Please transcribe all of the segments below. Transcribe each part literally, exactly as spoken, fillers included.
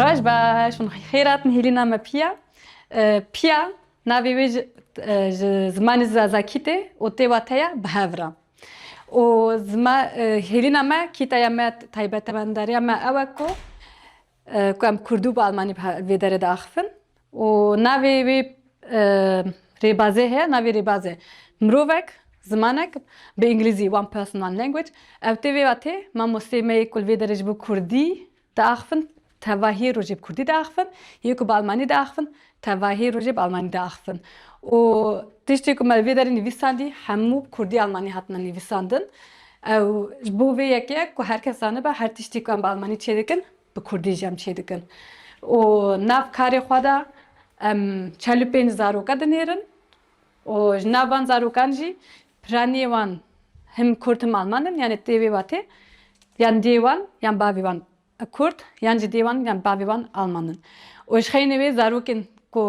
Baş baş, hûn xêr hatin hêlîna me Piya. E, Piya, navê wê ji, e, ji zimanê Zazakî tê û tê wateya bi hev re. Û zima-, e, hêlîna me, kîtaya me, taybetmendariya me ew e ku, e, ku em kurdî û bi almanî bi he-, vê derê diaxivin. Û navê wê, e, rêbazê heye, navê rêbazê mirovek, zimanek, bi îngilîzî one person, one language. Ew tê vê watê, mamosteyê me yê ku li vê derê ji bo kurdî diaxivin, tevahî rojê bi kurdî diaxivin, yê ku bi almanî diaxivin, tevahî rojê bi almanî diaxivin. Û tiştê ku me li vê derê nivîsandî, hemû bi kurdî almanî hatine nivîsandin. Ew ji bo vê yekê ku her kes zanibe, her tiştê ku em bi almanî çêdikin, bi kurdî jî em çêdikin. Û nav karê xwe de em çel û pênc zaroka dinêrin. Û ji nav van zarokan jî piraniyê wan him kurd him alman in, yanî tê vê watê, yan dê wan yan bavê wan kurd, yan jî dê wan yan bavê wan alman in. Û ji xeynê wê zarokên ku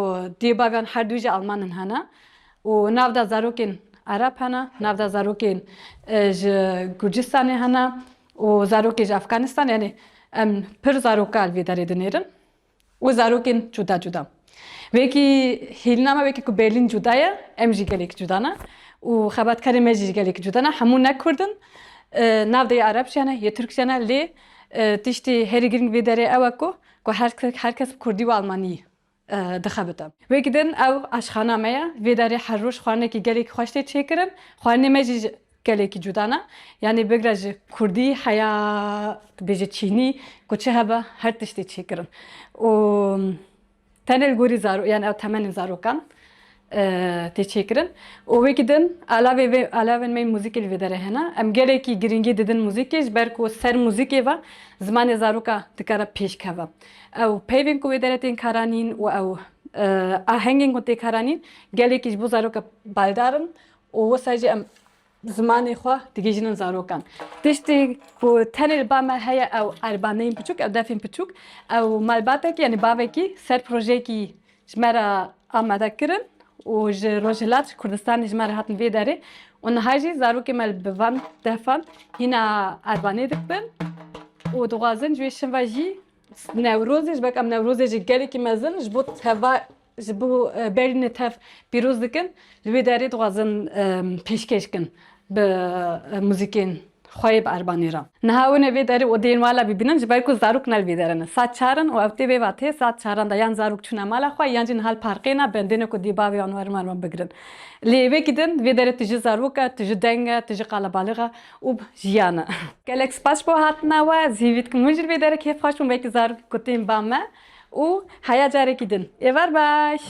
dê bavê wan her du jî alman in hene. Û nav de zarokên Ereb hene, nav de zarokên, e, ji Gurcistanê hene û zarokê ji Efganistanê, yanî em pir zaroka li vê derê dinêrin. Û zarokên cuda cuda. Wekî hêlîna me wekî ku Berlîn cuda ye, em jî gelek cuda ne. Û xebatkarê me jî gelek cuda ne. Hemû ne kurd in. E, nav de yê Ereb jî hene, yê Tirk jî hene, lê, e, tiştê herî girîng vê derê ew e ku, ku her, her kes bi kurdî û almanî, e, dixebite. Wekî din ew aşxana me ye. Vê derê her roj xwarinekî gelekî xweş tê çêkirin. Xwarinê me jî ji gelekî cuda ne. Yanî bigira ji kurdî heya, dibêje çînî, ku çi hebe, her tiştê çêkirin. Û tenê li gorî zaro-, yanî ew temenên zarokan, e, tê çêkirin. Û wekî din alavê vê, alavên me yên muzîkê li vê derê hene. Em gelekî girîngî didin muzîkê, ji ber ku ser muzîkê ve zimanê zaroka dikare pêş keve. Ew peyvên ku wê derê tên karanîn û ew, e, ahengên ku tê karanîn, gelekî ji bo zaroka baldar in. Û wisa jî em zimanê xwe digihîjînin zarokan. Tiştê ku tenê li ba me heye ew erbaneyên piçûk, ew defên piçûk, ew malbatekî, yanî bavekî ser projeyekî ji me re amade kirin û ji Rojhilat, ji Kurdistanê ji me re hatin vê derê. Û niha jî zarokê me li bi van defan hîna erbanê dibin û dixwazin ji wê şin ve jî Newrozê, ji ber ku em Newrozê jî gelekî mezin ji bo teva, ji bo, e, Berlînê tev pîroz dikin, li wê derê dixwazin, e, pêşkêş kin bi, e, muzîkên xwe yê bi erbanî re. Niha hûn ê vê derê odeyên wala bibînin, ji ber ku zarok ne li vê derê ne. Saet çar in û ew tê vê vatê, saet çaran de yan zarok çûne mala xwe, yan jî niha li parkê ne, bendêne ku dê bavê wan werin wan bigrin. Lê wekî din, vê derê tu ji zarok e, tu ji deng e, tu ji qalebalix e û jiyan e. Gelek spas ji bo hatina we, ez hîvî dikim hûn jî li vê derê kêfxweş bûn, wekî zarok ku tên ba me û heya carekî din. Êvar baş.